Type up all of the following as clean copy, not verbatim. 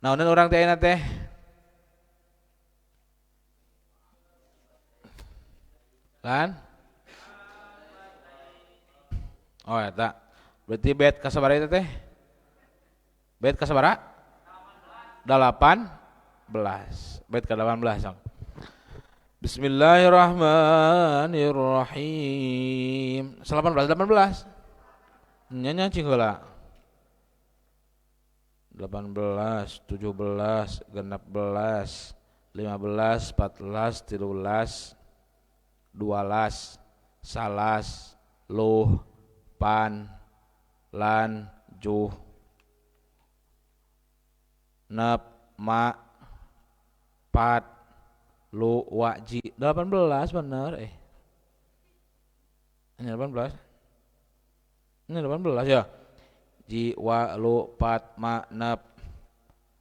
Naonan urang teh ayeuna teh? Lan? Oh eta. Berarti bait ka sabaraha eta teh? Bait ka sabaraha? 18. Bait ka 18 sok. Bismillahirrahmanirrahim. 18 18. Nya nya cing heula. 18, 17, 16, 15, 14, 13, 12, 11, luh, pan, lan, juh, nep, ma, pat, lu, wa, ji. 18 bener eh. Ini 18. Ini 18 ya. Ji, wa, lu, pat, ma, nep,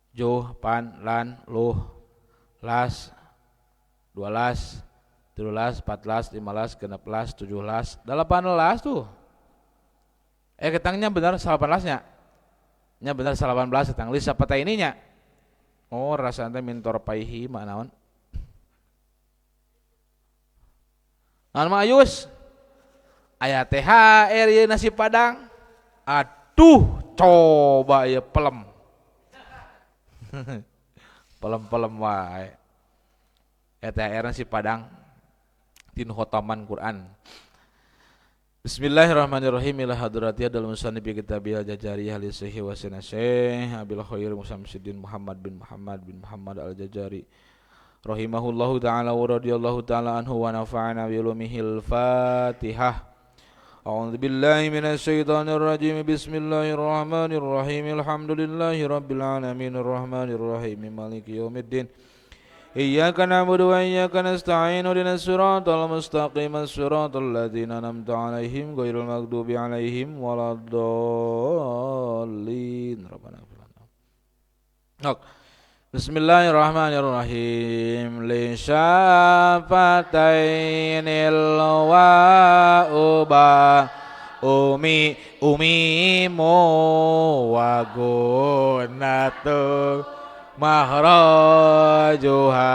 juh, pan, lan, luh, las, 12, 13, 14, 15, 16, 17, 18 tuh. Ketangnya benar 18-nya. Nya benar 18 ketang lisa pata ininya. Oh, rasana teh mintor paihi mah naon. Naon mah Ayus? Aya THR ieu nasi Padang. Aduh, coba ieu pelem. Pelem-pelem wae. Aya THR nasi Padang tin khotaman Quran. Bismillahirrahmanirrahim. Ila hadrati adal musannif bi kitabil jajariyah li syekh wa sina syekh Abil Khair Musamsiddin Muhammad bin Muhammad bin Muhammad al-Jajari rahimahullahu taala wa radhiyallahu taala anhu wa nafa'ana bi ulumihil Fatihah. A'udzu billahi minasyaitonir rajim. Bismillahirrahmanirrahim. Alhamdulillahi rabbil alamin arrahmanir rahim maliki yaumiddin. Iyyaka na'budu wa iyyaka nasta'in ihdinas siratal mustaqim siratal ladzina an'amta 'alaihim ghairil maghdubi 'alaihim waladdallin. Rabbana ighfir lana. Ok. Bismillahirrahmanirrahim. Li syafatainil wa uba umi umimu wa gunnatu mahrajuha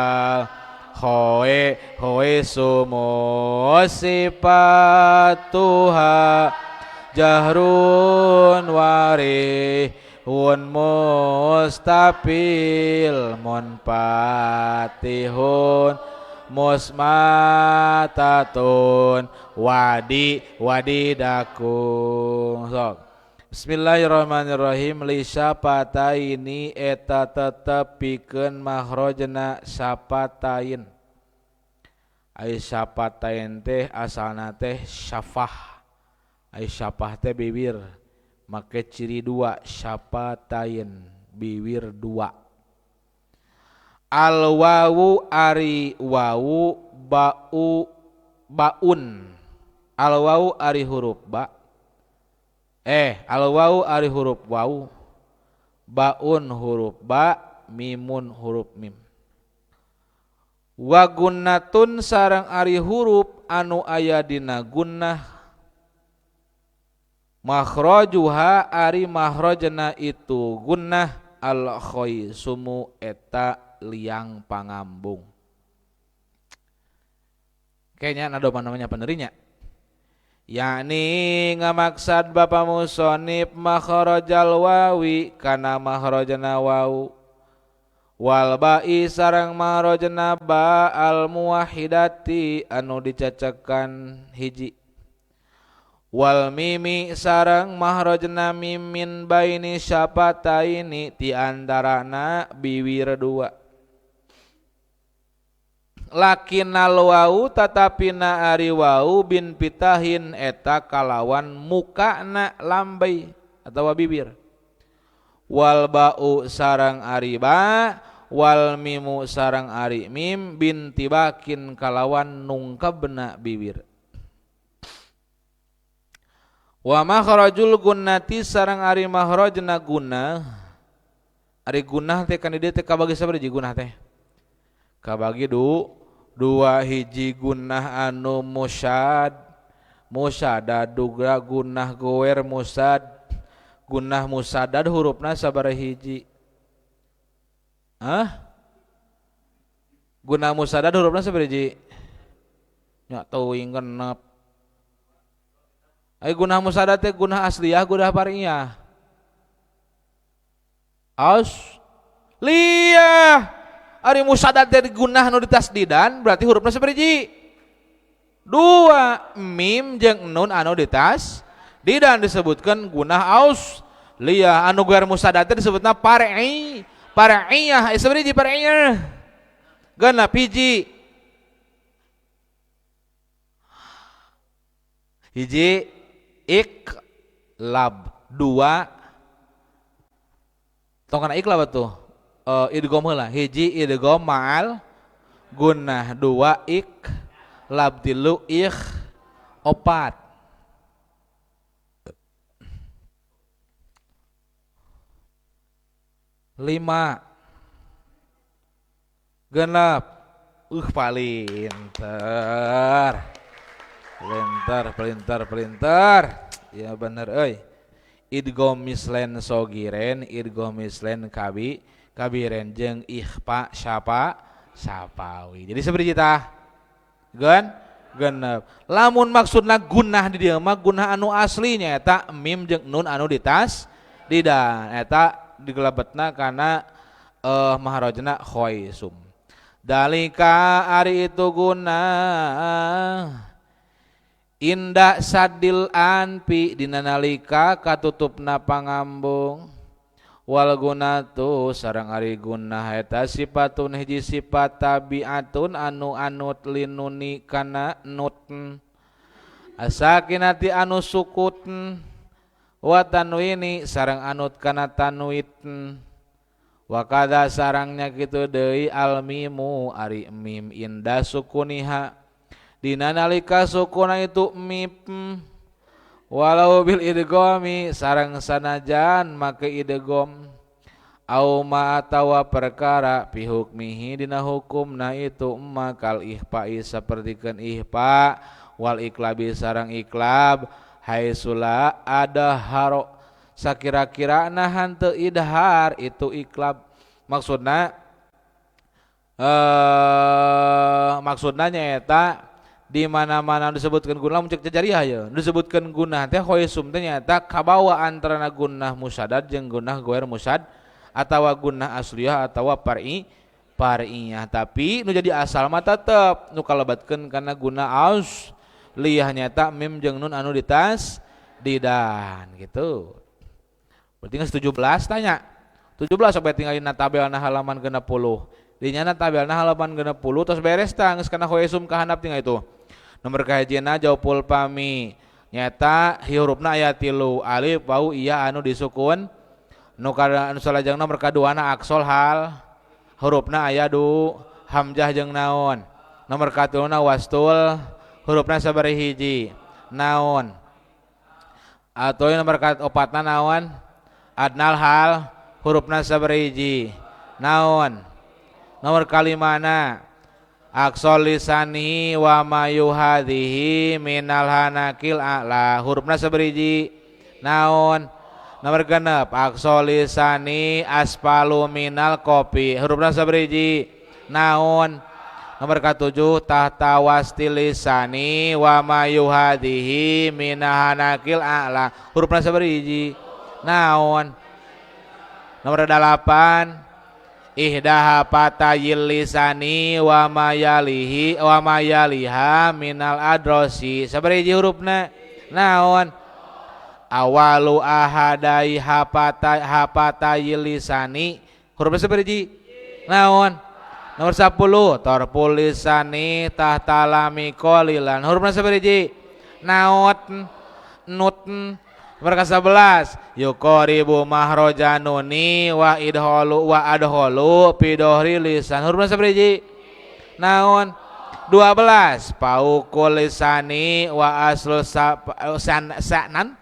khoe khoe sumu sifatuha jahrun warihun mustafil munfatihun musmatatun wadi wadidakung. Sok. Bismillahirrahmanirrahim. Li syafataini eta tetep pikeun makhrajna syafatain. Ai syafatain teh asalna teh syafah. Ai syafah teh bibir. Make ciri dua syafatain, bibir dua. Al wawu ari wawu ba'u baun. Al wawu ari huruf ba. Al wawu ari huruf wawu, baun huruf ba, mimun huruf mim. Wa gunnatun sareng ari huruf anu aya dina gunnah. Makhrajuha ari makhrajna itu gunnah al khaisumu eta liang pangambung. Kayaknya nado namanya penerinya. Yakni ngamaksad bapa musonib makhrajal wawi kana makhrajna wawu wal ba'i sareng makhrajna ba al muwahhidati anu dicacakan hiji wal mimi sareng makhrajna mim min baini syafataini ti antarana biwir dua. Lakinal wau tatapina ari wau bin pitahin eta kalawan mukana lambai atawa bibir wal ba'u sareng ari ba wal mimu sareng ari mim bin tibakin kalawan nungkabna bibir wa makhrajul gunnati sareng ari makhrajna gunnah ari gunnah teh kan dieu teh kabagi sabaraha gunnah teh kabagi dua hiji gunnah anu musyad musyadad duga gunnah gower musad gunnah musadad hurufna sabaraha hiji Hah? Guna musadad hurufna sabaraha? Nya teuing genep. Ai gunah musadad teh gunah asliyah, gunah far'iyah. Asliyah. Ari musadad teh gunah nu ditasdidan berarti hurufna sabaraha? 2 mim jeung nun anu ditasdidan disebutkan gunah asliyah. Anu guer musadad teh disebutna par'i, par'iyah. Sabaraha par'iyah? Genep hiji. Hiji iklab, 2 tong kana iklab atuh idgham heula. Hiji idgham ma'al gunnah, 2 iklab, 3 ikh, 4. 5 genep. Palinter. Pelintar. Ya bener euy. Idgham mislen sogiren, idgham mislen kabiren jeung ikhfa syapa sapawi. Jadi seperti tah. Genep. Lamun maksudna gunnah di dieu mah gunnah anu aslinya eta mim jeung nun anu ditas didan eta digelebetna kana maharajna khaisum. Dalika ari itu gunnah indah sadil anpi dina nalika katutupna pangambung wal gunatu sareng ari gunnah eta sifatun hiji sifat tabiatun anu anut linuni kana nut asakinati anu sukut wa tanwini sareng anut kana tanwit wa kada sarangnya kitu deui almimu ari mim indah sukuniha dina nalika sukuna itu mim walau bil idghami sareng sanajan make idgham au ma atawa perkara fi hukmihi dina hukumna itu makal ihfa'i sapertikeun ihfa wal iklabi sareng iklab haisula ada haro sakira-kira nah henteu idhar itu iklab. Maksudna maksudna nyaeta di mana-mana disebutkan gunnah mun cek jariah ya disebutkan gunnah teh khaisum teh nyaeta kabawa antara gunnah musadad jeung gunnah ghair musad atawa gunnah asliyah atawa par'iyah. Tapi nu jadi asal mah tetep nu kalebatkeun kana gunnah asliyah nyaeta mim jeung nun anu ditas didan gitu. Berarti geus 17 tanya. 17 sampai tinggalin tabelna halaman 60. Dinyana tabelna halaman 60 tos beres tah geus kana khaisum ka handap tinggal itu. Nomor kahijina jaupul pami nyata hurufna aya 3 alif wau iya anu disukun. Nu kada anu salajengna nomor kaduana aksol hal hurufna aya du hamzah jeung naon. Nomor katiluna wastul hurufna sabaraha hiji naon. Atau nomor kaopatna naon adnal hal hurufna sabaraha hiji naon. Nomor kalimana aksol lisani wa mayuhadhihi minal hanakil a'la hurufna sabaraha hiji naon. Nomor genep aksol lisani aspalu minal kopi hurufna sabaraha hiji naon. Nomor katujuh tahta wasti lisani wa mayuhadhihi minahanakil a'la hurufna sabaraha hiji naon. Nomor 8 ihdaha patayil lisani wa mayalihi wa mayaliha minal adrosi sabaraha hiji hurufna naon. Awalu ahadai hapatayil lisani hurufna sabaraha hiji naon. Nomor 10 torpul lisani tahtalami qalilan hurufna sabaraha hiji naon nut. Nomor 11 yuqaribu mahrojanuni wa idhalu wa adhalu fi dohri lisan hurufna sabaraha hiji naon. 12 paukul lisani wa aslu sanan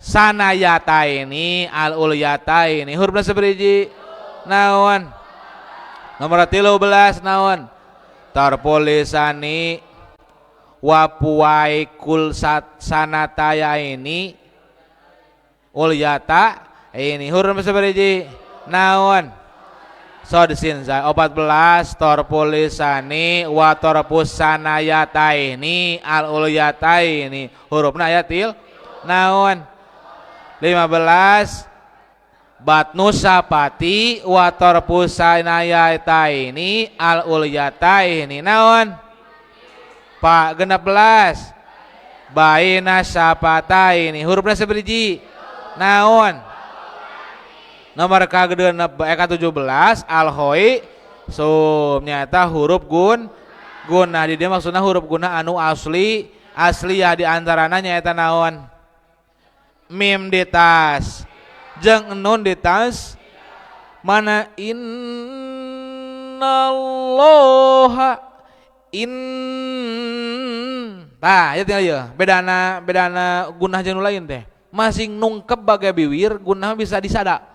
sanayataini al ulyataini hurufna sabaraha hiji naon. Nomor 13 naon tarpul lisani wa puwaikul sanatayaini ulyata ini huruf sabaraha hiji naon. Sod sin zai. 14 torpulisani wa torpusanayataini al ulyataini hurufna aya til naon? 15 batnu sapati wa torpusanayataini al ulyataini naon? Pak 16 baina sapataini hurufna sabiji naon? Nomor ka-17 al khoi sum nyata huruf gun guna di dia maksudna huruf guna anu asli asli ya di antarana nyaeta naon? Mim di tas jeung nun di tas mana innallaha in tah ieu tinggal ieu bedana bedana gunah jeung nu lain teh masing nungkep bagai biwir gunah bisa disada.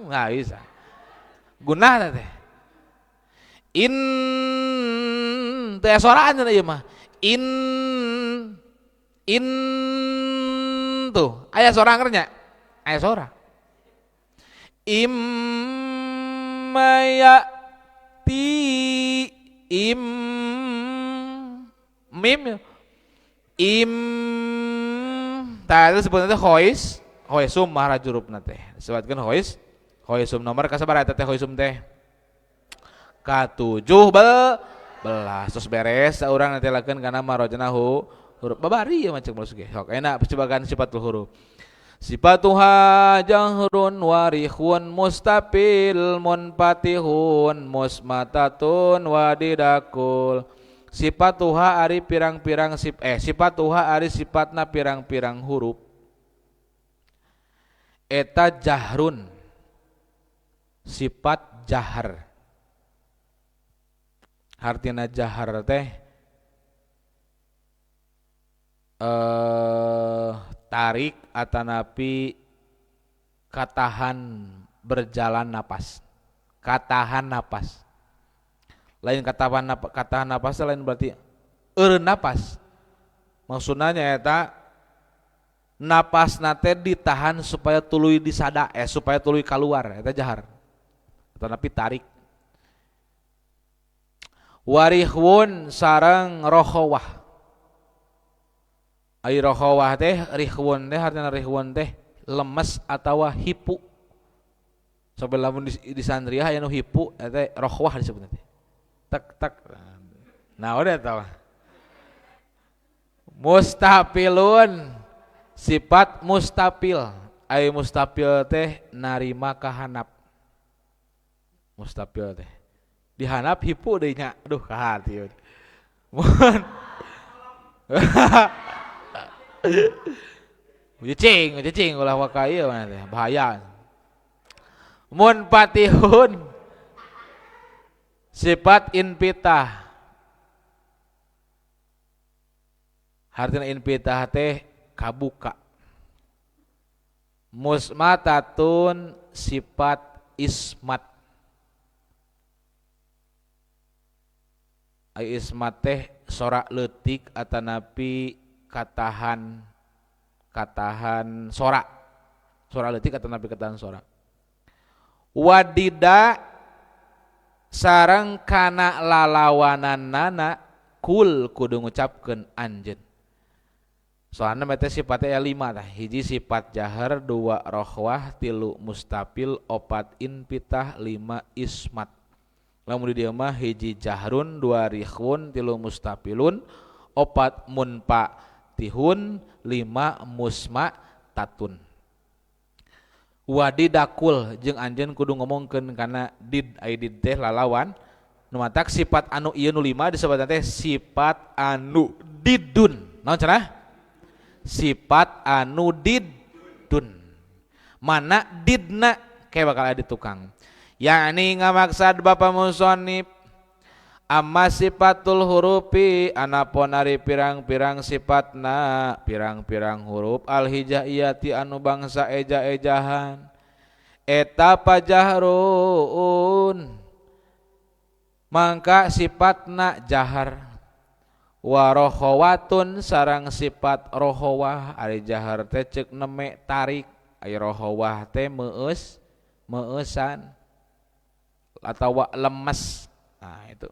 Nah bisa gunah teh in teh soraan cenah ieu mah in tuh aya sora nya aya sora immayati im mim im tah itu sebutna teh khois khoisum mahrajurupna teh disebutkeun khois khoisum nomor kasabaraha eta teh khoisum teh ka-17 terus beres saurang nanti lakeun kana marojnahu huruf babari ieu mah cek maksud ge sok enak percobakan sifatul huruf sifatuha jahrun warihun mustafil munfatihun musmatatun wadidakul sifatuha ari pirang-pirang sifatuha ari sifatna pirang-pirang huruf eta jahrun sifat jahar hartina jahar teh tarik atanapi katahan berjalan napas katahan napas lain katahan napas lain berarti eureun napas maksudna nyaeta napasna teh ditahan supaya tuluy disada supaya tuluy kaluar eta jahar atanapi tarik warihwun sareng rokhawah ai rokhawah teh rihwun teh artinya rihwun teh lemes atawa hipu sampai lamun di sandriah aya nu hipu eta rokhawah disebutna teh tek tek nah udah eta mustafilun sifat mustafil ai mustafil teh narima kahanap mustafil teh dihanap hipu deui nya aduh ka hati mun cicing ulah waka ieu mah teh bahaya mun patihun sifat inpitah hartina inpitah teh kabuka musmatatun sifat ismat ai ismat teh sorak leutik atanapi katahan sorak sorak leutik atanapi katahan sorak wadida sareng kana lalawananana kul kudu ngucapkeun anjeun soalna mah teh sifatnya aya 5 tah hiji sifat jahar 2 rokhwah 3 mustafil 4 inpitah 5 ismat lamun di dieu mah hiji jahrun 2 rihwun 3 mustafilun 4 munfatihun 5 musmatatun wadidakul jeung anjeun kudu ngomongkeun kana did ai did teh lalawan nu matak sifat anu ieu nu 5 disebutna teh sifat anu didun naon cenah sifat anu didun mana didna kayak bakal ada di tukang yakni ngamaksad bapa musonib amma sifatul hurufi anapun ari pirang-pirang sifatna pirang-pirang huruf al hijaiyati anu bangsa eja-ejahan eta pajahrun mangka sifatna jahar Wa rohowatun sarang sifat rohowah ari jahar teh ceuk neme tarik ari rohowah teh meus meusan atawa lemes. Nah itu.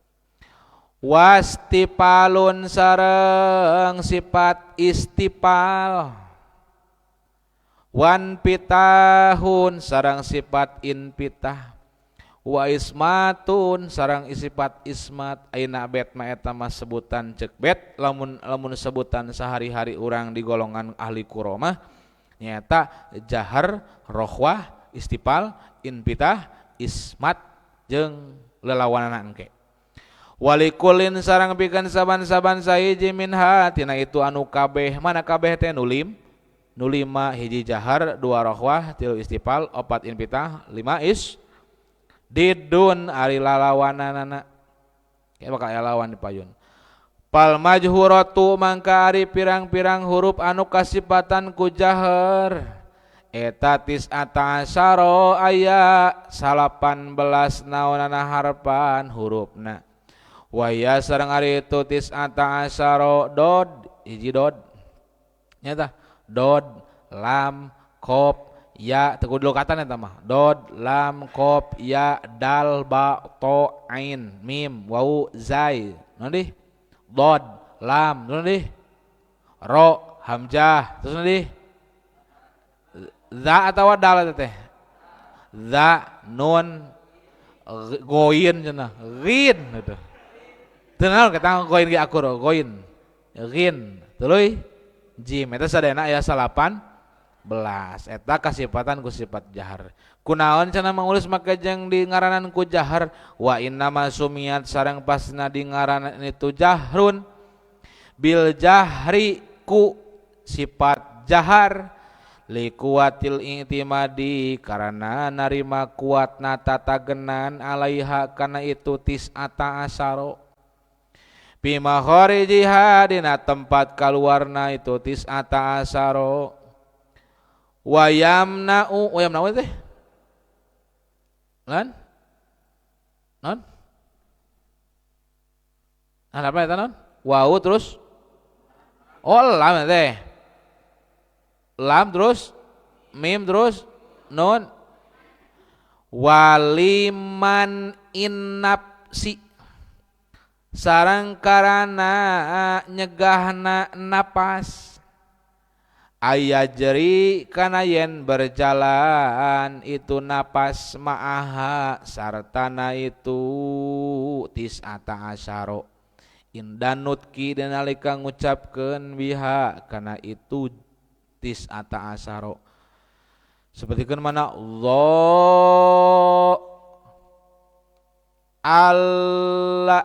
Wastipalun sareng sifat istipal. Wan pitahun sareng sifat inpitah. Wa ismatun sareng sifat ismat. Ayeuna bet mah eta mah sebutan ceuk bet lamun lamun sebutan sehari-hari urang di golongan ahli quromah nyaeta jahar, rohwah, istipal, inpitah, ismat jeung lelawanana engke. Walikulin sareng pikeun saban-saban sahiji minha tina itu anu kabeh mana kabeh teh nu lima hiji jahar, dua rohwah, tilu istipal, opat inpitah, lima is didun ari lalawananana kayak bakal aya lawan di payun. Pal majhuratu mangka ari pirang-pirang huruf anu kasipatan ku jahar eta tis'ata asyara aya 18 naonana harpan hurufna. Waya sareng ari itu tis'ata asyara dod hiji dod nyata dod lam qaf ya teu kudu lokatan eta mah dod lam qaf ya dal ba to ain mim wawu zai naon deui dod lam naon deui ro hamzah terus naon deui za atawa dal eta teh za nun goin cenah ghin eta teu naon kita goin ge akur goin ghin tuluy jim eta sadayana aya 18 eta kasipatan ku sifat jahar. Kunaon cenah mangulis make jeung di ngaranan ku jahar wa inna ma sumiat sareng pasna di ngaranan itu jahrun bil jahri ku sifat jahar likuatil i'timadi karana narima kuatna tatagenan alaiha kana itu tis'ata asyara bima kharijiha dina tempat kaluarna itu tis'ata asyara. Wayamna'u wayamna'u teh lan non apa eta non wau terus oh lam teh lam terus mim terus nun waliman innapsi sareng karana nyegahna napas aya jeri kana yen berjalan itu napas ma'aha sartana itu tis'ata asyara indanutki nalika ngucapkeun biha kana itu tis'ata asyara sapertikeun mana dha alla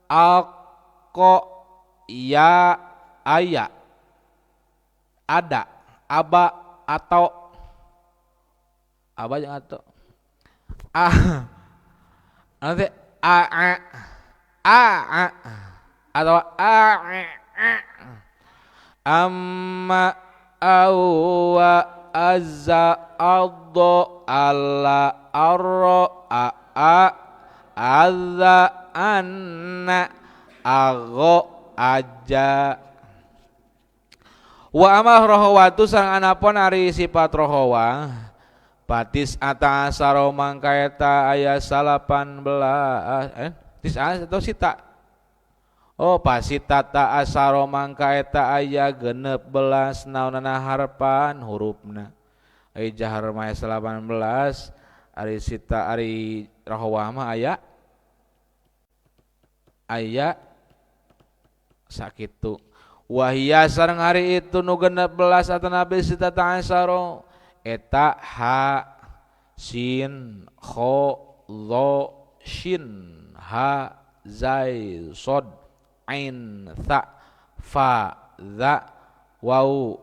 aqo ya aya ada aba atau aba jangan atau a nanti a a a a atau a a amma awa azza addo alla arro a a azza anna agho aja. Wa amah rohowatu sareng anapun ari sifat rohowa batis ata asaro mangka eta aya 18 tis'a atau sita oh pasitata asaro mangka eta aya 16 naonana harpan hurufna ari jahar mah 18 ari sita ari rohowa mah aya aya sakitu. Wahia sareng hari itu nu 16 atanabi sitata asyara eta ha sin kho dho shin ha zai sod ain tha fa za waw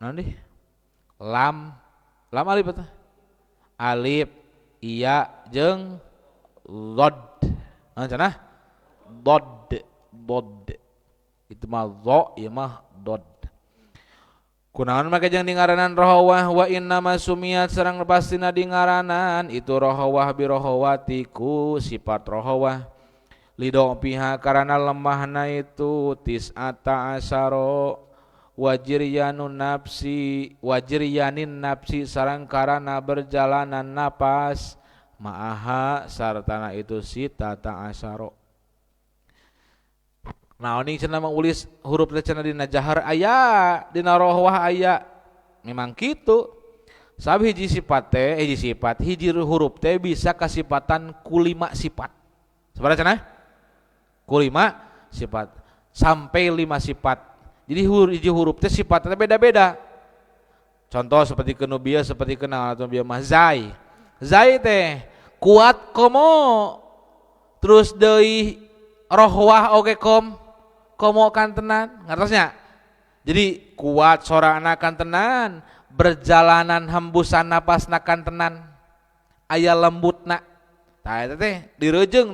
naon deui lam lam alif eta alif iya jeung dhad naon cenah dhad dhad itu mah dho ieu mah dod. Kunaon make jeung dingaranan rohowah wa inna ma sumiat sareng pastina dingaranan itu rohowah bi rohowati ku sifat rohowah Lido piha karana lemahna itu tis'ata asyara wajiryanun nafsi wajiryanin nafsi sareng karana berjalanan napas ma'aha sartana itu sitata asyara. Nah ini cenah mengulis huruf teh cenah dina jahar aya, dina rohwah aya. Memang kitu. Sabab hiji sifat teh, hiji sifat, hiji huruf teh bisa kasipatan ku 5 sifat. Sabaraha cenah? Ku 5 sifat. Sampai 5 sifat. Jadi hiji huruf teh sifatnya beda-beda. Contoh seperti kenubia, seperti kenal atau bieu mah zai. Zai teh kuat komo terus deui rohwah oge komo kantenan ngartosnya. Jadi kuat sorana kantenan, berjalanan hembusan napasna kantenan, aya lembutna. Tah eta teh direjeung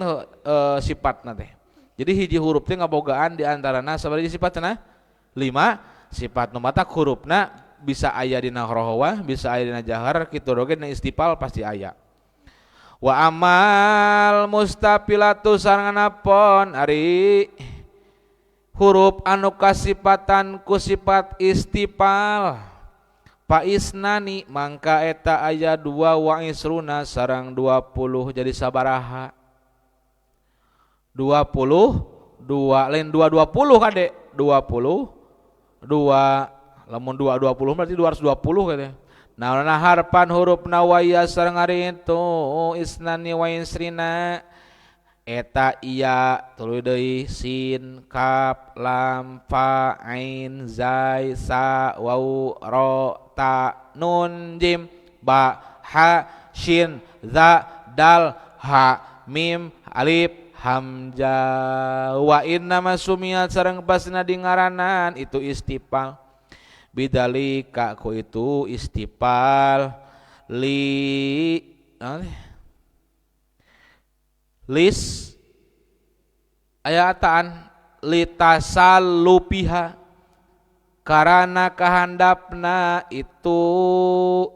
sifatna teh. Jadi hiji huruf teh ngabogaan di antarana sabaraha sifat cenah? 5 sifat. Nu matak hurufna bisa aya dina rohwah, bisa aya dina jahar, kitu oge dina istifal pasti aya. Wa amal mustafilatu sareng anapon ari huruf anu kasipatan ku sifat istifal fa isnani mangka eta aya 2 wa isruna sareng 20 jadi sabaraha? 22 lain 220 kade 22 lamun 220 berarti 220 kade. Nah harpan huruf nawaya sareng ari itu isnani wa isrina eta iya tuluy deui sin kaf lam fa ain zai sa waw ro ta nun jim ba ha shin za dal ha mim alif hamzah. Wa inna masumiat sareng pasna dingaranan itu istifal bidalika ku itu istifal li lis ayataan litasallupiha karana kahandapna itu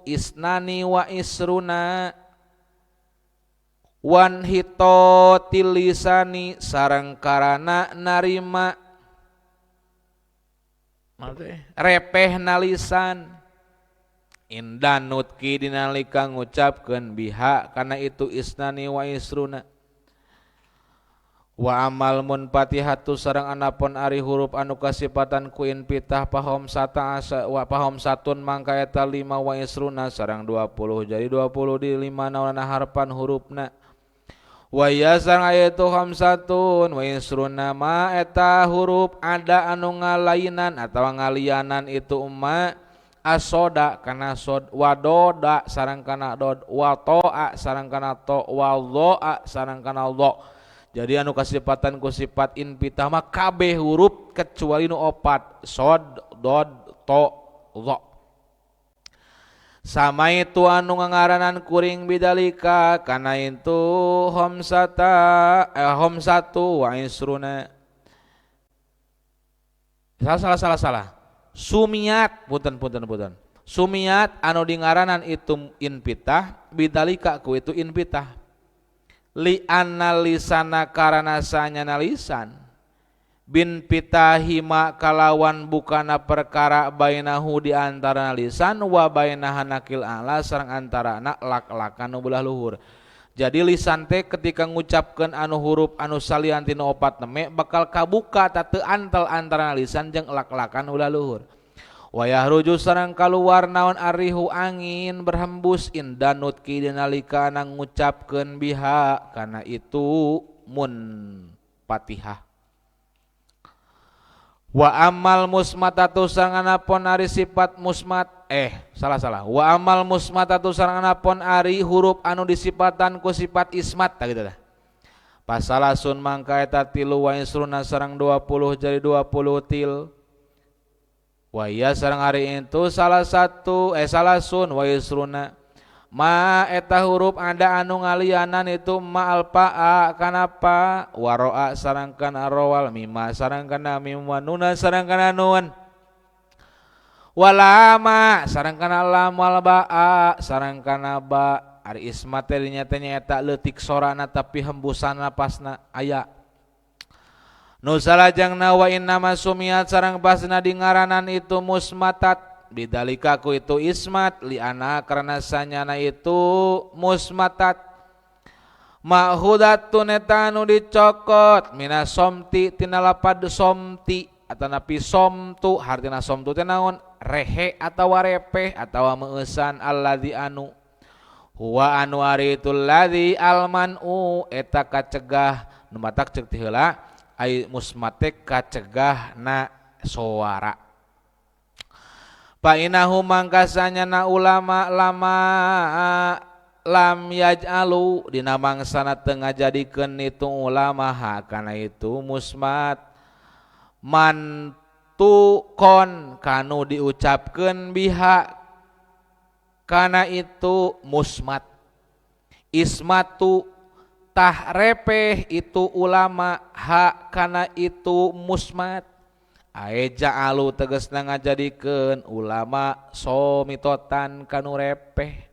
isnani wa isruna wan hitotil lisani sareng karana narima repeh nalisan indan nutki dinalika ngucapkeun biha kana itu isnani wa isruna. Wa amal munfatihatu sareng anapun ari huruf anu kasipatan ku inpitah pahom sata asa wa pahom satun mangka eta 5 wa isruna sareng 20 jadi 20 di 5 naonana harpan hurufna. Wa ya sareng aya itu khamsatun wa isruna ma eta huruf ada anu ngalainan atawa ngalianan itu umma asoda kana sod wadoda sareng kana dod wa toa sareng kana to wa dhoa sareng kana dho. Jadi anu kasipatan ku sifat inpitah mah kabeh huruf kecuali nu opat sod dod to dho. Sama itu anu ngangaranan kuring bidalika kana itu homsata homsatu wa isruna. Salah. Sumiat punten. Sumiat anu dingaranan itu inpitah bidalika ku itu inpitah. Li analisana karana sanyana lisan bin pitahima kalawan bukana perkara bainahu di antara lisan wa bainahanakil ala sareng antarana lak-lakan nu belah luhur. Jadi lisan teh ketika ngucapkeun anu huruf anu salian tina opat neme bakal kabuka ta teu antel antara lisan jeung lak-lakan nu belah luhur. Wayahruju sareng kaluar naon arihu angin berhembus indanut ki dinalika ngucapkeun biha kana itu mun patihah. Wa amal musmatatu sareng anapun ari sifat musmat salah. Wa amal musmatatu sareng anapun ari huruf anu disipatan ku sifat ismat tah kitu tah. Pasalasun mangka eta 3 wa isruna sareng 20 jadi 20 til. Wa iya sareng ari itu salah satu salasun wa isruna ma eta huruf ada anu ngalianan itu ma alpaa kanapa waroa sareng kana rawal mima sareng kana mim wa nuna sareng kana nun walama sareng kana lam wal baa sareng kana ba ari isma teh nya teh nyaeta leutik sorana tapi hembusan napasna aya. Nu salajengna wa inna masumiat sareng pasna di ngaranan itu musmatat bidalika ku itu ismat li ana karena sanyana itu musmatat ma'khudatun eta anu dicokot mina somti tina lapad somti atanapi somtu hartina somtu teh naon rehe atawa repeh atawa meueusan alladzi anu huwa anu ari itu ladzi almanu eta kacegah nu matak ceuk ti heula ai musmate kacegah na suara. Fa inahu mangkasanya na ulama lama lam yaj'alu dina mangsana teu ngajadikeun itu ulama ha kana itu musmat mantukon kanu diucapkeun biha kana itu musmat ismatu tah repeh itu ulama ha kana itu musmat ae ja'alu tegasna ngajadikeun ulama somitotan kanu repeh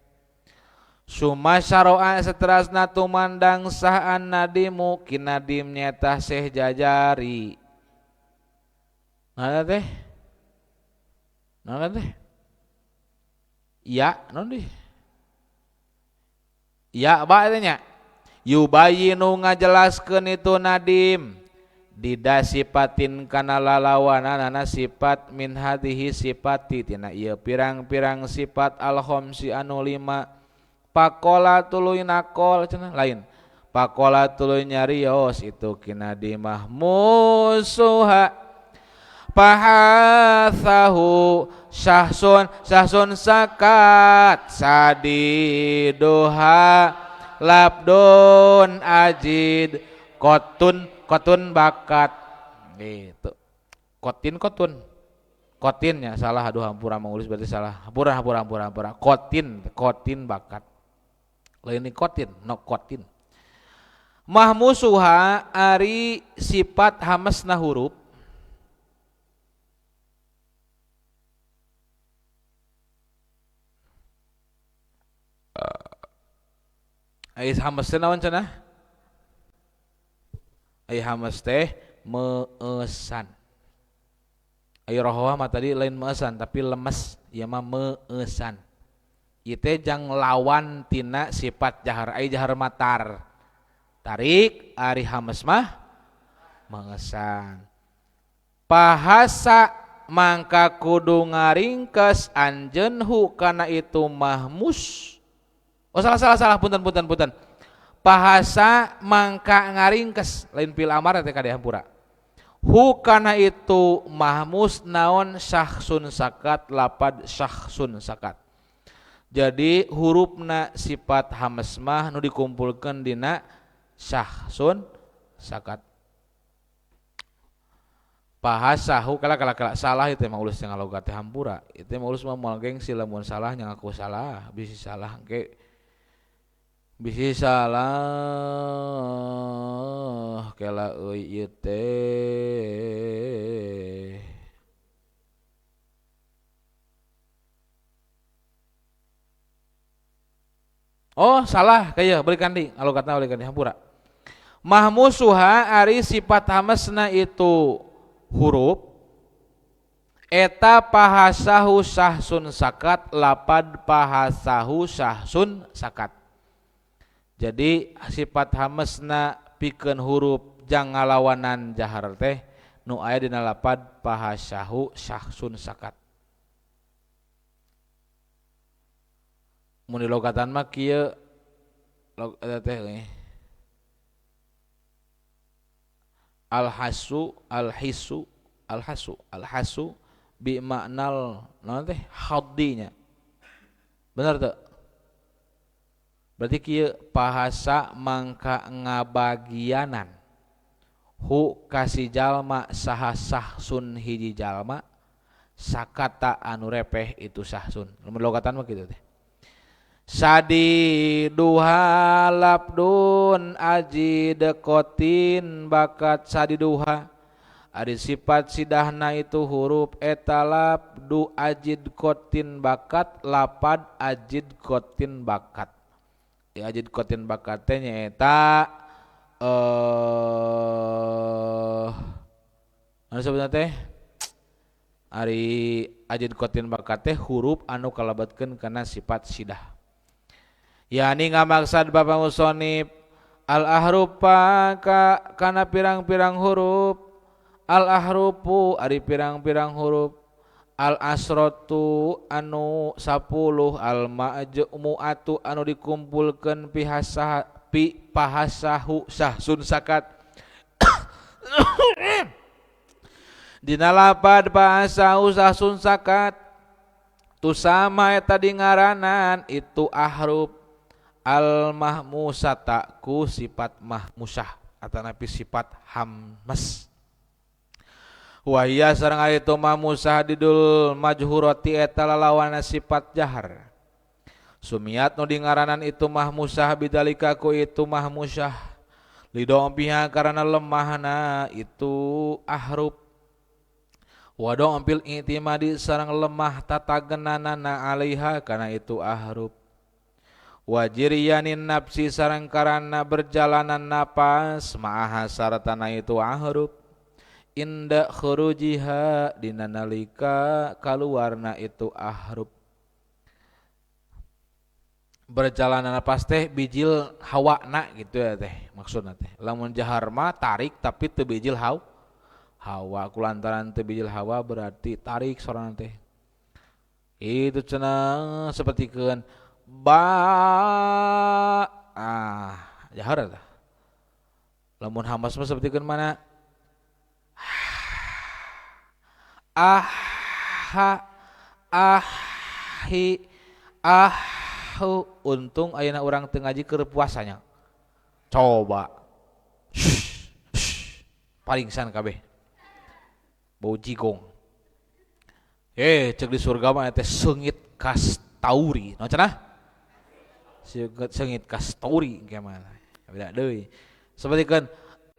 suma syara'a seterasna tumandang sahan nadimu kinadim nyata Syekh Jajari. Nah teh nah teh ya non di ya ba teh nya yubayinu ngajelaskeun itu nadim dida sipatin kana lalawanana sifat min hadhihi sifati tina ieu pirang-pirang sifat al khamsi anu lima pakola tuluy nakol cenah lain pakola tuluy nyarios itu kinadimah musuha pahathahu syahsun syahsun sakat sadiduha labdun ajid kotun kotun bakat gitu kotin kotun kotinnya salah aduh hampura mengulis berarti salah hampura hampura hampura hampura kotin kotin bakat lain kotin no kotin mahmusuha ari sifat hamesna huruf ai hames teh naon cenah? Ai hames teh meesan. Ai rohoah mah tadi lain meesan tapi lemes, ieu mah meesan. Ieu teh jang lawan tina sifat jahar, ai jahar matar. Tarik ari hames mah meesan. Pahasa mangka kudu ngaringkes anjeun hu kana itu mahmus. Oh salah salah salah punten punten punten. Bahasa mangka ngaringkes lain pil amar teh kade hampura. Hu kana itu mahmus naon syahsun sakat lapad syahsun sakat. Jadi hurufna sifat hames mah nu dikumpulkeun dina syahsun sakat. Bahasa hu kala kala kala salah itu mah ulus ngalogat teh hampura. Itu mah ulus mah moal gengsi lamun salah nya ngaku salah, bisi salah engke bisi salah kela euy ieu teh. Oh salah kaya balikan deui alokatna balikan deui hampura. Mahmusuha ari sifat hamesna itu huruf eta pahasahu sahsun sakat lapad pahasahu sahsun sakat. Jadi sifat hamesna pikeun huruf jang ngalawanan jahar teh nu aya dina lapad pahasahu sahsun sakat. Mun dilogatan mah kieu log eta teh al hasu al hisu al hasu al hasu bi maknal naon teh haddinya. Bener teu? Berarti kieu bahasa mangka ngabagianan hu kasi jalma saha sahsun hiji jalma sakata anu repeh itu sahsun. Lamun logatan mah kitu teh. Sadi duha labdun aji dekotin bakat sadi duha ari sifat sidahna itu huruf eta labdu ajid kotin bakat lapad ajid kotin bakat. Ya ajid kotin bakat teh nyaeta Anu sebenarnya teh ari ajid kotin bakat teh huruf anu kalabatkeun kana sifat sidah. Yani ngamaksad bapak musonib al ahrufa ka kana pirang-pirang huruf, al ahrufu ari pirang-pirang huruf, al asratu anu 10, al majmu'atu anu dikumpulkeun pihasa pi pahasahu sahsun sakat dina lapad pahasahu sahsun sakat tu sama eta di ngaranan itu ahruf al mahmusata ku sifat mahmusah atanapi sifat hammas. Wahia sareng ari itu mahmusah didul majhurati eta lalawana sifat jahar. Sumiat nu dingaranan itu mahmusah bidalika ku itu mahmusah lidompiha karena lemahna itu ahruf. Wadompil i'timadi sareng lemah tatagenanana alaiha kana itu ahruf. Wajiriyanin nafsi sareng karana berjalanan napas ma'aha sartana itu ahruf. Inda khurujiha dina nalika kaluarna itu ahruf. Berjalanan napas teh bijil hawana gitu ya teh maksudna teh. Lamun jahar mah tarik tapi teu bijil hawa, kulantaran teu bijil hawa berarti tarik sorana teh. Itu cenah sapertikeun ba ah jahar tah. Lamun hamas mah sapertikeun mana? Ah ha ah hi ah hu. Untung ayeuna urang teu ngaji keur puasanya. Coba paringsan kabeh bau jigong. Cek di surga mah teh seungit kastauri. Naon cenah? Seungit kastauri engke mah. Beda deui. Sapertikeun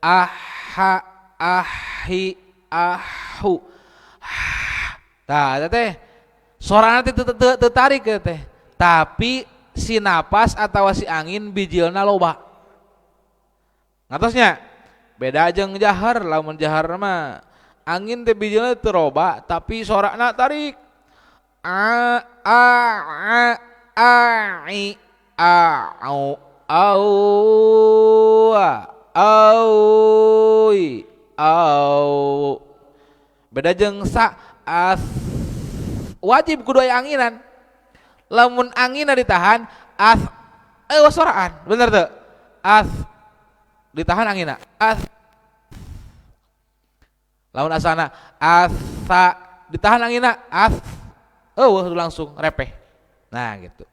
ah ha ah hi ah hu. Tah eta teh sorana teh teu tarik teh. Tapi si napas atawa si angin bijilna loba. Ngatosnya beda jeung jahar, lamun jahar mah angin teh bijilna teu loba tapi sorana tarik. A a a a i a au au au i au. Beda jeung sa as wajib kudu aya anginan. Lamun anginna ditahan as soraan bener teu? As ditahan anginna as. Lamun asana asa ditahan anginna as eueuh langsung repeh. Nah gitu.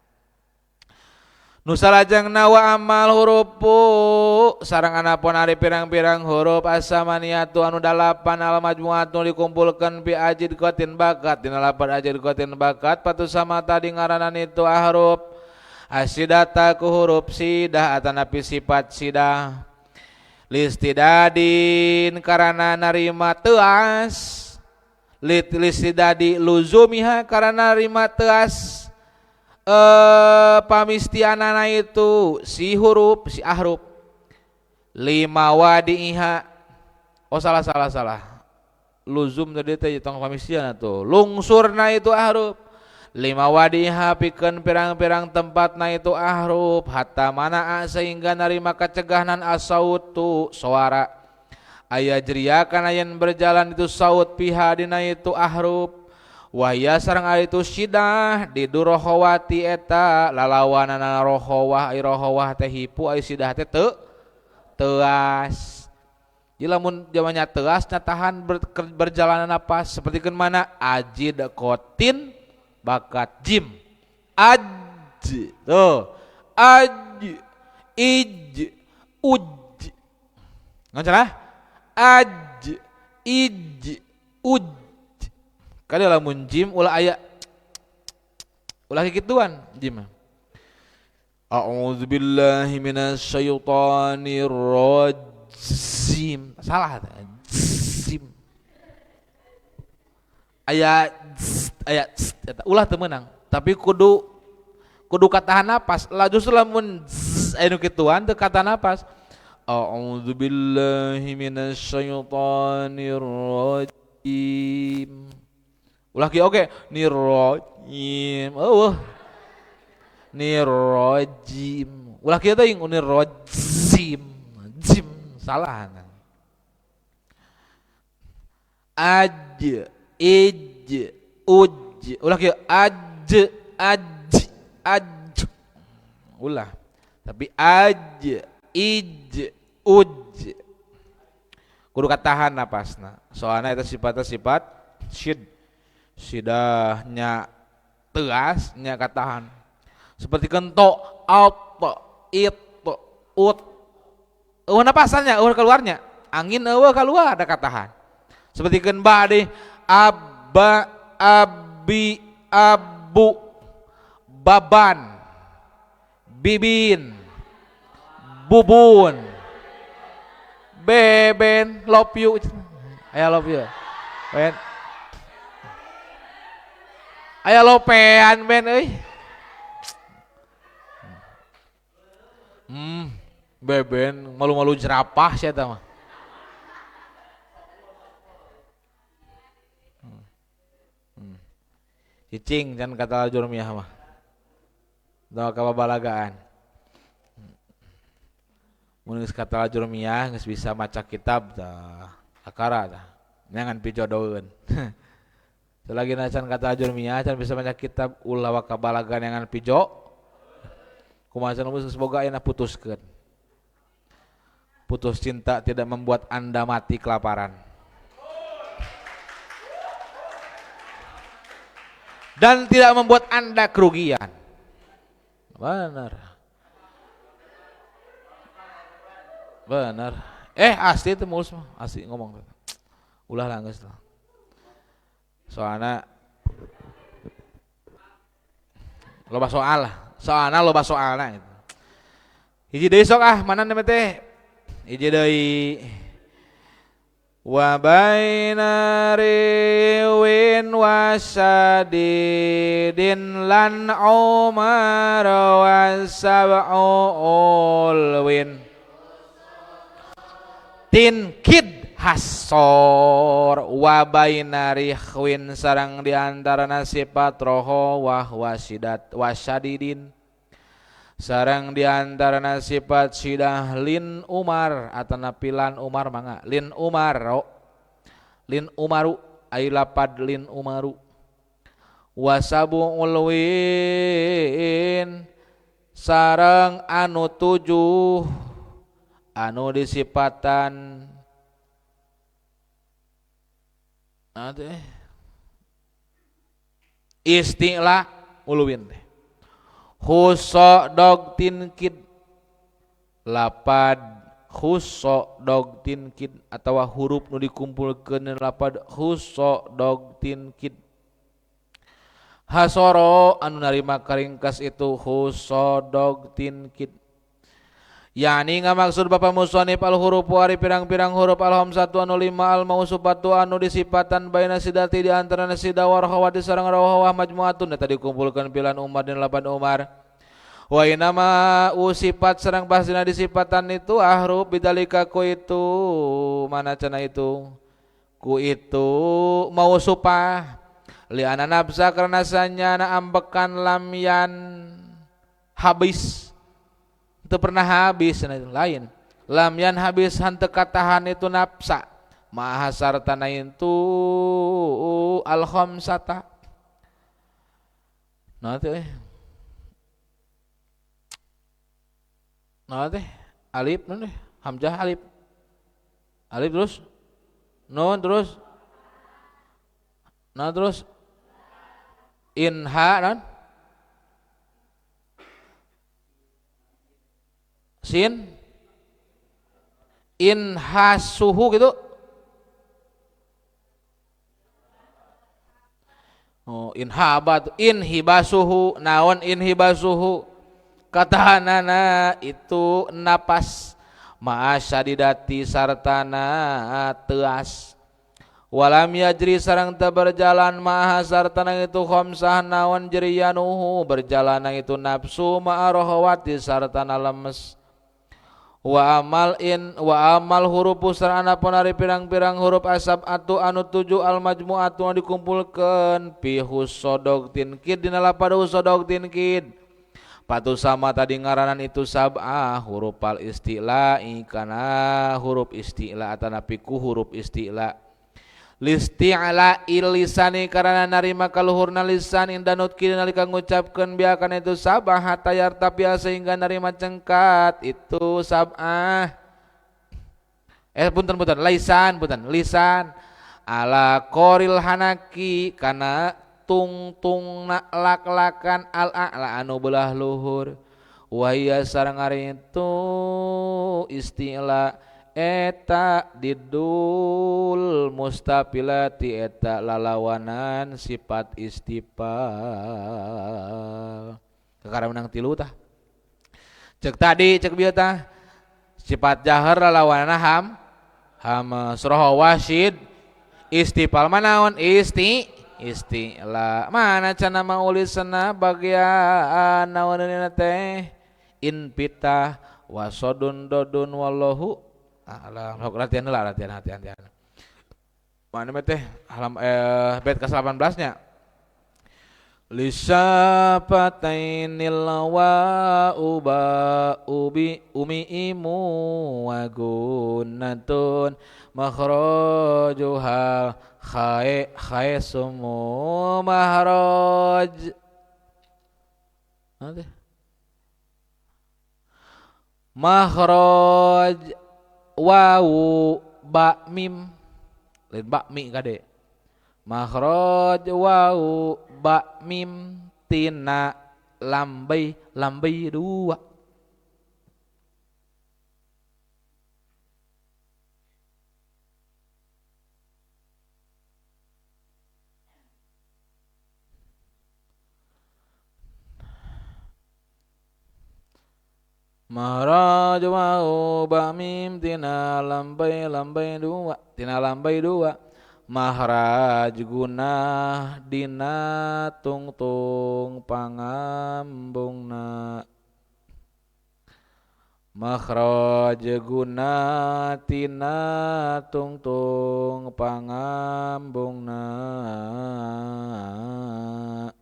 Nu salajengna wa amal hurufu sareng anapun ari pirang-pirang huruf asamaniatu anu dalapan al majmu'atu dikumpulkeun bi ajid qatin bakat dina lapan ajid qatin bakat patu sama tadi ngaranan itu ahruf asidata ku huruf sidah atanapi sifat sidah listidadin karana narima teuas listidadi luzumiha karana narima teuas pamistianana itu si huruf si ahruf lima wadiha. Oh salah luzum tadi teh tong pamistian atuh lungsurna itu ahruf lima wadiha pikeun pirang-pirang tempatna itu ahruf hatta mana sehingga narima kacegahnan asautu suara aya jria kana yen berjalan itu saut piha dina itu ahruf. Wahya sareng ari itu sidah di durohowati eta lalawanana rohowah ai rohowah teh hipu ai sidah teh teu teuas. Jadi lamun jamannya teuas nya tahan berjalanan napas sapertikeun mana ajid kotin bakat jim aj tuh aj ij uj ngan cenah aj ij uj. Kada lamun jim ulah aya ulah kikituan jim. A'udzubillahi minasyaitonir rajim. Salah jim. Aya aya eta ulah teu meunang, tapi kudu katahan napas. Lah justru lamun aya nu kituan teu katahan napas. A'udzu billahi minasyaitonir rajim. Ulah kieu oge nirrajim. Eueuh. Nirrajim. Ulah kieu teuing nirrajim. Jim salah. Aj ij uj. Ulah kieu aj aj aj. Ulah. Tapi aj ij uj kudu katahan napasna soalna eta sifatna sifat syid sidahnya tegas nya katahan seperti kento out it ut eueuh napasannya eueuh keluarnya angin eueuh keluar ada katahan seperti kenba deh abba abi abu baban bibin bubun beben love you aya love you ben aya lopean ben euy beben malu-malu jerapah sia eta mah cicing can kata jurmiyah mah doa kababalagaan. Mun geus kata jurmiyah geus bisa maca kitab tah akara tah nyangan pijodoeun. Selagi can kata jurmiyah can bisa maca kitab ulah wa kabalagaan nyangan pijo kumaha cenah geus boga ayeuna putuskeun. Putus cinta tidak membuat Anda mati kelaparan. Dan tidak membuat Anda kerugian. Benar. Benar. Asli itu mulus mah, asli ngomong. Ulah lah geus lah. Soalna loba soal lah. Soalna loba soalna gitu. Hiji deui sok ah, mana namanya teh? Hiji deui. Wa baina riwin wasadidin lan umar wasab'u ulwin tinkid hasor wa baina rihwin sarang di antarana sifat roho wah wasidat wasadidin sarang di antarana sifat sidah lin umar atana pilan umar mangga lin umar lin umaru ai lapad lin umaru wasabu ulwin sarang anu tujuh anu disipatan teh istilah ulwin teh khuso dog tinkid lapad khuso dog tinkid atawa huruf nu dikumpulkeun lapad khuso dog tinkid hasoro anu narima karingkas itu khuso dog tinkid yani ngamaksud bapa musonif al huruf ari pirang-pirang huruf al hamzatu anu lima al mausufatu anu disipatan baina sidati di antara sida warhawati sareng rawah majmuatun eta dikumpulkeun pilan Umar dan lapan Umar wa inama usifat sareng pastina disipatan itu ahruf bidalika ku itu mana cenah itu ku itu mausufah li ana nafsa karena sanyana ambekan lam yan habis itu pernah habis lain lam yan habis henteu katahan itu nafsa maha sartana itu al khamsata nah teh alif nun teh hamzah alif alif terus nun terus nah terus inha non sin inhasuhu gitu. Oh inhabat inhibasuhu naon inhibasuhu katahanana itu napas ma'asyadidati sartana teas walam yajri sareng teu berjalan maha sartana itu khamsah naon jeriyanuhu berjalan itu nafsu ma'arahawati sartana lemes Wa amal in wa amal huruf sareng anapun ari pirang-pirang huruf asab atu anu tujuh al majmu'atu anu dikumpulkeun fi husodog tinkid dina lapad husodog tinkid patu sama tadi ngaranan itu sab'ah huruf al istila'i kana huruf istila atanapi ku huruf istila listi'la ilisani karana narima kaluhurna lisan inda nutki nalika ngucapkeun biakan itu sab'ah hatta yartafia sehingga narima cengkat itu sab'ah punten punten lisan punten lisan ala qoril hanaki kana tungtungna lak-lakan al a'la anu belah luhur wa hiya sareng ari itu istila eta didul mustafilati eta lalawanan sifat istifal kakara menang tilu tah cek tadi cek bieu tah sifat jahar lalawanana ham hamas roho wasid istifal manaon isti istila mana cenah maulisna bagian naon teh inpitah wasodun dodun wallahu alam sok latihan lah latihan latihan latihan mana teh alam bait ke 18 nya lisapatainil wa uba ubi umi imu wa gunnatun makhrajuha khae khae sumu mahraj nanti makhraj wawu ba mim lain ba mi kade makhraj wawu ba mim tina lambai lambai dua makhraj wawu ba mim tina lambai lambai dua tina lambai dua mahraj gunah dina tungtung pangambungna makhraj guna tina tungtung pangambungna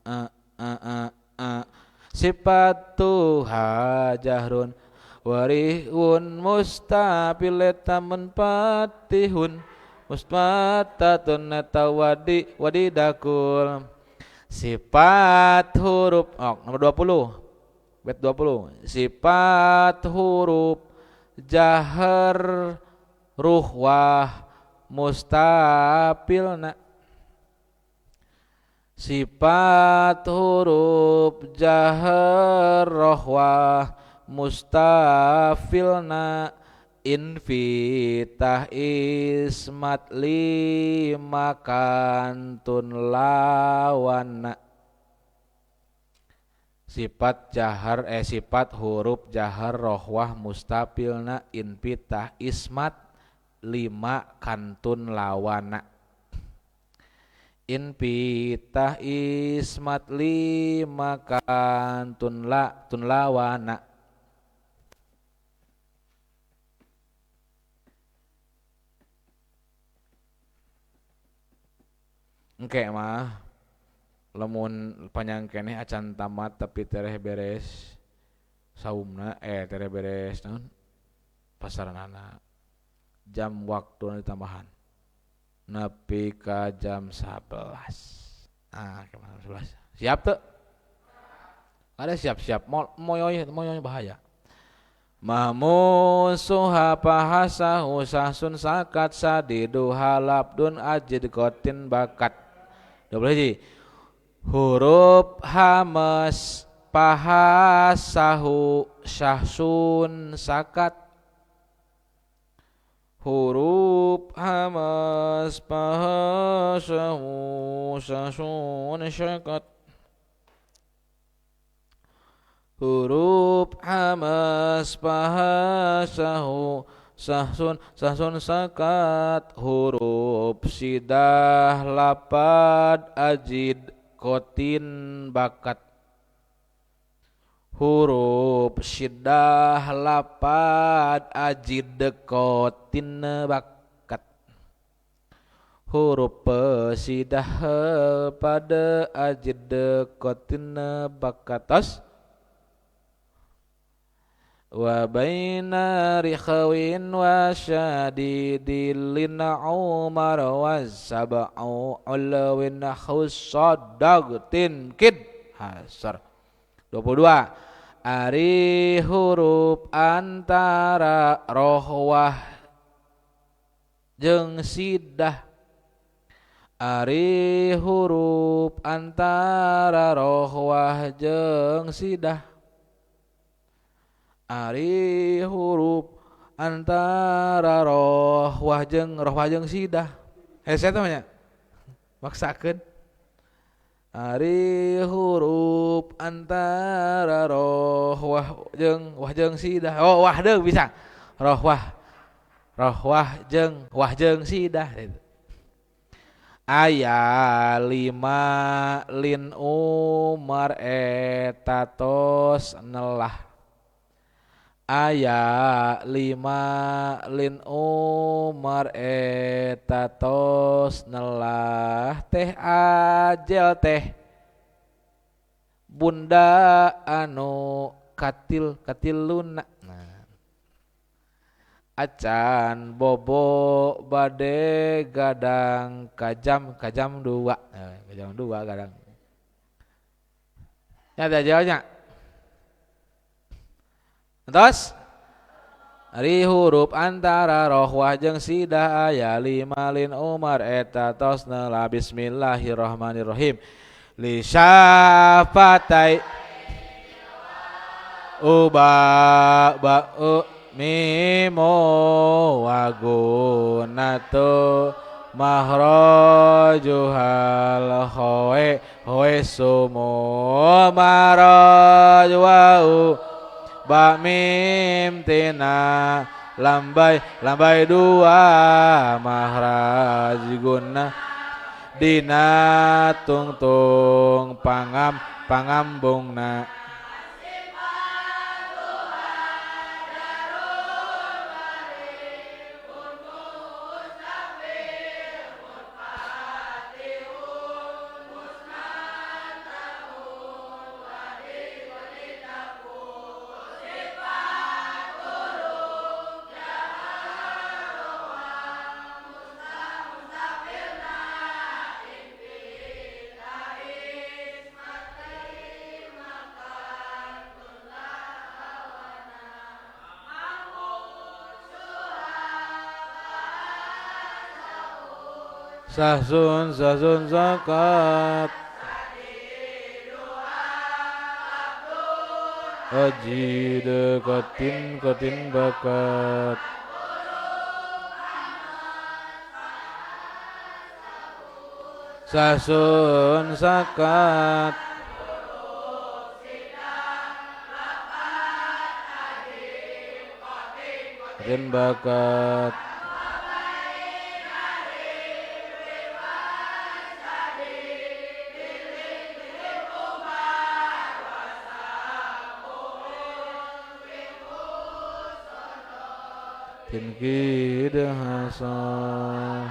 a a a a sifat tuha jahrun warihun mustabiletamun patihun musmatatun eta wadi wadidakul sifat huruf oh, nomor 20 bait 20 sifat huruf jahar ruhwah mustafilna sifat huruf jahar rohwah mustafilna infitah ismat lima kantun lawana sifat jahar sifat huruf jahar rohwah mustafilna infitah ismat lima kantun lawana infitah ismat lima kantun la tun lawana engke mah lamun panjang keneh acan tamat tapi tereh beres saumna tereh beres naon pasaranana jam waktu ditambahan nepi ka jam 11 ah jam 11 siap tuh ada siap-siap moyoy moyoy bahaya mahmusuha pahasahu sahsun sakat sadidu halabdun ajid kotin bakat 20 huruf hamas pahasahu syahsun sakat huruf hamas pahasahu syahsun sakat huruf hamas pahasahu sahsun sahsun sakat huruf sidah lapad ajid kotin bakat Huruf syiddah lapad ajid dekotin bakat. Huruf sidah pada ajid dekotin bakatos. Wa baina rikhawin wa syadidil lin umar wa sab'u ulwin khusadagtin kid hasar. 22. Ari huruf antara rohwah jeung sidah. Ari huruf antara rohwah jeung sidah. Ari huruf antara rohwah jeung sidah. Hese teh nya maksakeun. Ari huruf antara rohwah jeung wah jeung sidah. Oh wah deung bisa. Rohwah rohwah jeung wah jeung sidah. Aya lima lin Umar eta tos nelah. Aya lima lin Umar eta tos nelah teh ajel teh bunda anu katil katiluna. Nah. Acan bobo bade gadang kajam kajam dua. Nah, kajam dua gadang. Ya teh ajelnya. Terus ari huruf antara rohwah jeung sidah aya lima lin Umar eta tos nelah. Bismillahirrahmanirrahim. Li syafatai uba ba u mimo wa gunatu mahrajuhal hoe hoe sumu maraj wa u ba mim tina lambai lambai dua mahraj guna dina tungtung pangam pangambungna. Sahsun sahsun zakat haji dekatin katin bakat. Sahsun zakat katin bakat. Tinkid hasan.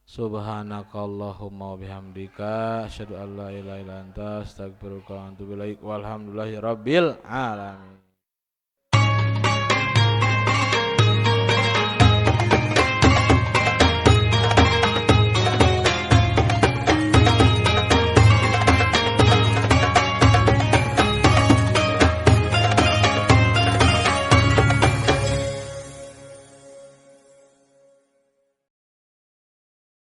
Subhanakallahumma wa bihamdika asyhadu an la ilaha illa anta astaghfiruka wa atubu ilaik. Walhamdulillahi rabbil alamin.